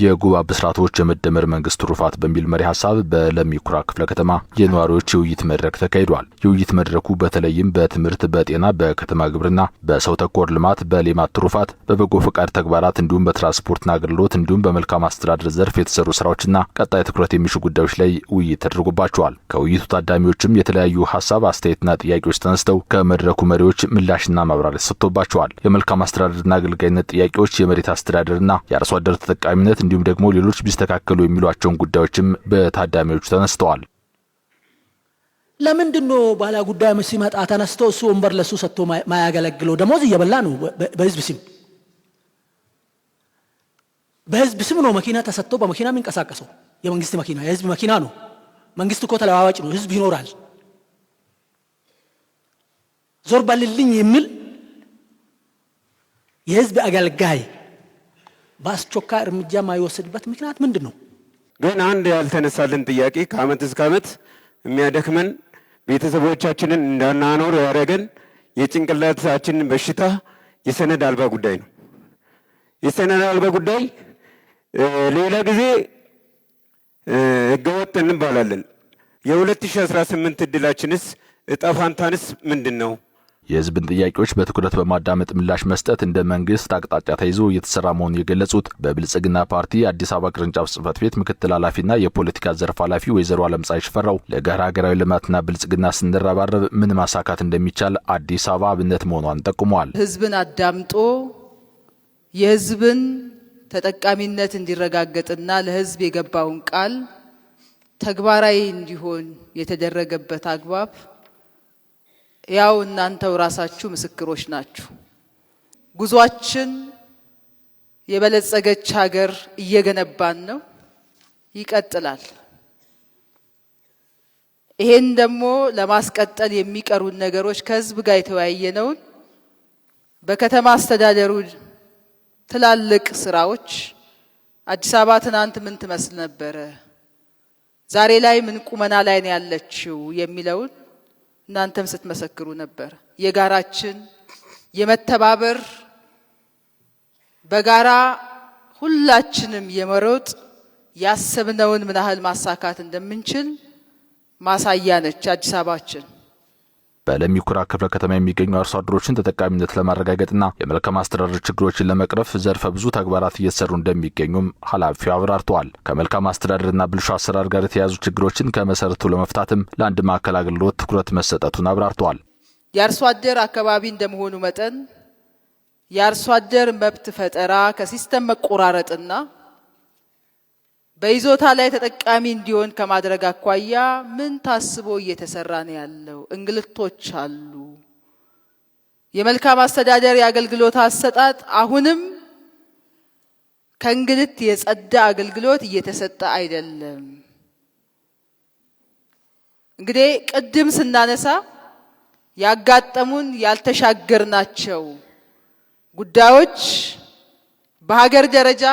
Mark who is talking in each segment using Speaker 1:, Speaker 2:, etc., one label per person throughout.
Speaker 1: የጉባ ብስራቶች የመደመር መንግስት ትሩፋት በሚል መሪ ሀሳብ በለሚ ኩራ ክፍለ ከተማ የነዋሪዎች የውይይት መድረክ ተካሂዷል። የውይይት መድረኩ በተለይም በትምህርት፣ በጤና፣ በከተማ ግብርና፣ በሰው ተኮር ልማት፣ በሌማት ትሩፋት፣ በበጎ ፈቃድ ተግባራት እንዲሁም በትራንስፖርትና አገልግሎት እንዲሁም በመልካም አስተዳደር ዘርፍ የተሰሩ ስራዎችና ቀጣይ ትኩረት የሚሹ ጉዳዮች ላይ ውይይት ተደርጎባቸዋል። ከውይይቱ ታዳሚዎችም የተለያዩ ሀሳብ፣ አስተያየትና ጥያቄዎች ተነስተው ከመድረኩ መሪዎች ምላሽና ማብራሪያ ተሰጥቶባቸዋል። የመልካም አስተዳደርና አገልጋይነት ጥያቄዎች፣ የመሬት አስተዳደርና የአርሶ አደር ተጠቃሚነት እንዲሁም ደግሞ ሌሎች ቢስተካከሉ የሚሏቸውን ጉዳዮችም በታዳሚዎቹ ተነስተዋል።
Speaker 2: ለምንድን ነው ባለ ጉዳይ ሲመጣ ተነስቶ እሱ ወንበር ለሱ ሰጥቶ ማያገለግለው? ደሞዝ እየበላ ነው። በህዝብ ስም፣ በህዝብ ስም ነው መኪና ተሰጥቶ በመኪና የሚንቀሳቀሰው። የመንግስት መኪና የህዝብ መኪና ነው። መንግስት እኮ ተለዋዋጭ ነው። ህዝብ ይኖራል። ዞር በልልኝ የሚል የህዝብ አገልጋይ በአስቸኳይ እርምጃ የማይወሰድበት ምክንያት ምንድን ነው?
Speaker 3: ግን አንድ ያልተነሳልን ጥያቄ፣ ከአመት እስከ አመት የሚያደክመን፣ ቤተሰቦቻችንን እንዳናኖር ያደረገን የጭንቅላታችንን በሽታ የሰነድ አልባ ጉዳይ ነው። የሰነድ አልባ ጉዳይ ሌላ ጊዜ ህገወጥ እንባላለን። የ2018 እድላችንስ እጣ ፋንታንስ ምንድን ነው?
Speaker 1: የህዝብን ጥያቄዎች በትኩረት በማዳመጥ ምላሽ መስጠት እንደ መንግስት አቅጣጫ ተይዞ እየተሰራ መሆኑን የገለጹት በብልጽግና ፓርቲ የአዲስ አበባ ቅርንጫፍ ጽህፈት ቤት ምክትል ኃላፊና የፖለቲካ ዘርፍ ኃላፊ ወይዘሮ አለምፀሐይ ሽፈራው ለጋራ ሀገራዊ ልማትና ብልጽግና ስንረባረብ ምን ማሳካት እንደሚቻል አዲስ አበባ አብነት መሆኗን ጠቁመዋል።
Speaker 4: ህዝብን አዳምጦ የህዝብን ተጠቃሚነት እንዲረጋገጥና ለህዝብ የገባውን ቃል ተግባራዊ እንዲሆን የተደረገበት አግባብ ያው እናንተው ራሳችሁ ምስክሮች ናችሁ። ጉዟችን የበለጸገች ሀገር እየገነባን ነው፣ ይቀጥላል። ይሄን ደግሞ ለማስቀጠል የሚቀሩን ነገሮች ከህዝብ ጋር የተወያየነውን በከተማ አስተዳደሩ ትላልቅ ስራዎች፣ አዲስ አበባ ትናንት ምን ትመስል ነበረ፣ ዛሬ ላይ ምን ቁመና ላይ ነው ያለችው የሚለውን እናንተም ስትመሰክሩ ነበር። የጋራችን የመተባበር፣ በጋራ ሁላችንም የመሮጥ፣ ያሰብነውን ምን ያህል ማሳካት እንደምንችል ማሳያ ነች አዲስ አበባችን።
Speaker 1: በለሚ ኩራ ክፍለ ከተማ የሚገኙ አርሶ አደሮችን ተጠቃሚነት ለማረጋገጥና የመልካም አስተዳደር ችግሮችን ለመቅረፍ ዘርፈ ብዙ ተግባራት እየተሰሩ እንደሚገኙም ኃላፊው አብራርተዋል። ከመልካም አስተዳደርና ብልሹ አሰራር ጋር የተያያዙ ችግሮችን ከመሰረቱ ለመፍታትም ለአንድ ማዕከል አገልግሎት ትኩረት መሰጠቱን አብራርተዋል።
Speaker 4: የአርሶ አደር አካባቢ እንደመሆኑ መጠን የአርሶ አደር መብት ፈጠራ ከ system መቆራረጥና በይዞታ ላይ ተጠቃሚ እንዲሆን ከማድረግ አኳያ ምን ታስቦ እየተሰራ ነው ያለው? እንግልቶች አሉ። የመልካም አስተዳደር የአገልግሎት አሰጣጥ አሁንም ከእንግልት የጸዳ አገልግሎት እየተሰጠ አይደለም። እንግዲህ ቅድም ስናነሳ ያጋጠሙን ያልተሻገርናቸው ጉዳዮች በሀገር ደረጃ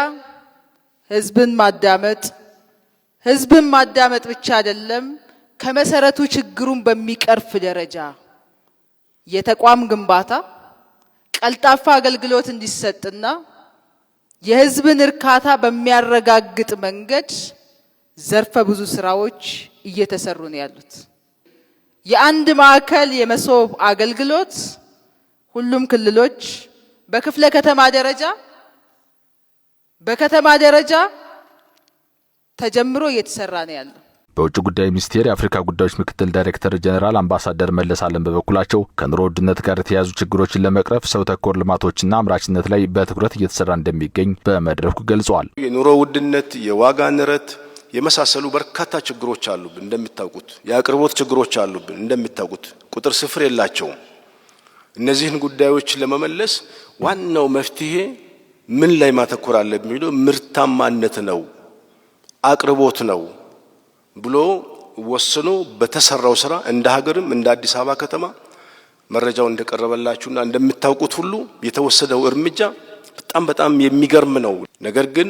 Speaker 4: ህዝብን ማዳመጥ፣ ህዝብን ማዳመጥ ብቻ አይደለም፣ ከመሰረቱ ችግሩን በሚቀርፍ ደረጃ የተቋም ግንባታ፣ ቀልጣፋ አገልግሎት እንዲሰጥና የህዝብን እርካታ በሚያረጋግጥ መንገድ ዘርፈ ብዙ ስራዎች እየተሰሩ ነው ያሉት። የአንድ ማዕከል የመሶብ አገልግሎት ሁሉም ክልሎች በክፍለ ከተማ ደረጃ፣ በከተማ ደረጃ ተጀምሮ እየተሰራ ነው ያለው።
Speaker 1: በውጭ ጉዳይ ሚኒስቴር የአፍሪካ ጉዳዮች ምክትል ዳይሬክተር ጀኔራል አምባሳደር መለስ አለም በበኩላቸው ከኑሮ ውድነት ጋር የተያያዙ ችግሮችን ለመቅረፍ ሰው ተኮር ልማቶችና አምራችነት ላይ በትኩረት እየተሰራ እንደሚገኝ በመድረኩ ገልጸዋል።
Speaker 5: የኑሮ ውድነት፣ የዋጋ ንረት የመሳሰሉ በርካታ ችግሮች አሉብን እንደምታውቁት፣ የአቅርቦት ችግሮች አሉብን እንደምታውቁት፣ ቁጥር ስፍር የላቸውም። እነዚህን ጉዳዮች ለመመለስ ዋናው መፍትሄ ምን ላይ ማተኮር አለብን የሚለው ምርታማነት ነው፣ አቅርቦት ነው ብሎ ወስኖ በተሰራው ስራ እንደ ሀገርም እንደ አዲስ አበባ ከተማ መረጃው እንደቀረበላችሁና እንደምታውቁት ሁሉ የተወሰደው እርምጃ በጣም በጣም የሚገርም ነው። ነገር ግን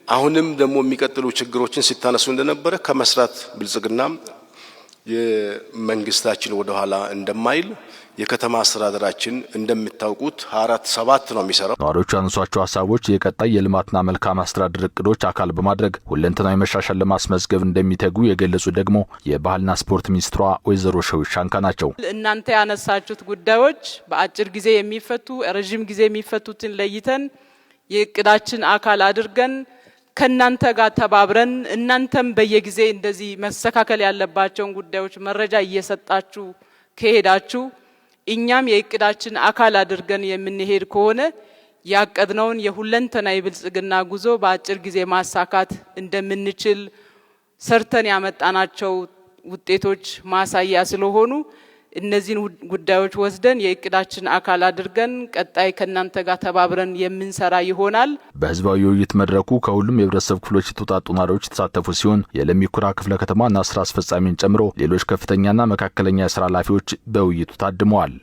Speaker 5: አሁንም ደግሞ የሚቀጥሉ ችግሮችን ሲታነሱ እንደነበረ ከመስራት ብልጽግና የመንግስታችን ወደ ኋላ እንደማይል የከተማ አስተዳደራችን እንደምታውቁት 24/7 ነው የሚሰራው።
Speaker 1: ነዋሪዎቹ ያነሷቸው ሀሳቦች የቀጣይ የልማትና መልካም አስተዳደር እቅዶች አካል በማድረግ ሁለንተናዊ መሻሻል ለማስመዝገብ እንደሚተጉ የገለጹ ደግሞ የባህልና ስፖርት ሚኒስትሯ ወይዘሮ ሸዊት ሻንካ ናቸው።
Speaker 6: እናንተ ያነሳችሁት ጉዳዮች በአጭር ጊዜ የሚፈቱ፣ ረዥም ጊዜ የሚፈቱትን ለይተን የእቅዳችን አካል አድርገን ከእናንተ ጋር ተባብረን እናንተም በየጊዜ እንደዚህ መስተካከል ያለባቸውን ጉዳዮች መረጃ እየሰጣችሁ ከሄዳችሁ፣ እኛም የእቅዳችን አካል አድርገን የምንሄድ ከሆነ ያቀድነውን የሁለንተና የብልጽግና ጉዞ በአጭር ጊዜ ማሳካት እንደምንችል ሰርተን ያመጣናቸው ውጤቶች ማሳያ ስለሆኑ እነዚህን ጉዳዮች ወስደን የእቅዳችን አካል አድርገን ቀጣይ ከእናንተ ጋር ተባብረን የምንሰራ ይሆናል።
Speaker 1: በህዝባዊ የውይይት መድረኩ ከሁሉም የህብረተሰብ ክፍሎች የተውጣጡ ነዋሪዎች የተሳተፉ ሲሆን የለሚ ኩራ ክፍለ ከተማና ስራ አስፈጻሚን ጨምሮ ሌሎች ከፍተኛና መካከለኛ የስራ ኃላፊዎች በውይይቱ ታድመዋል።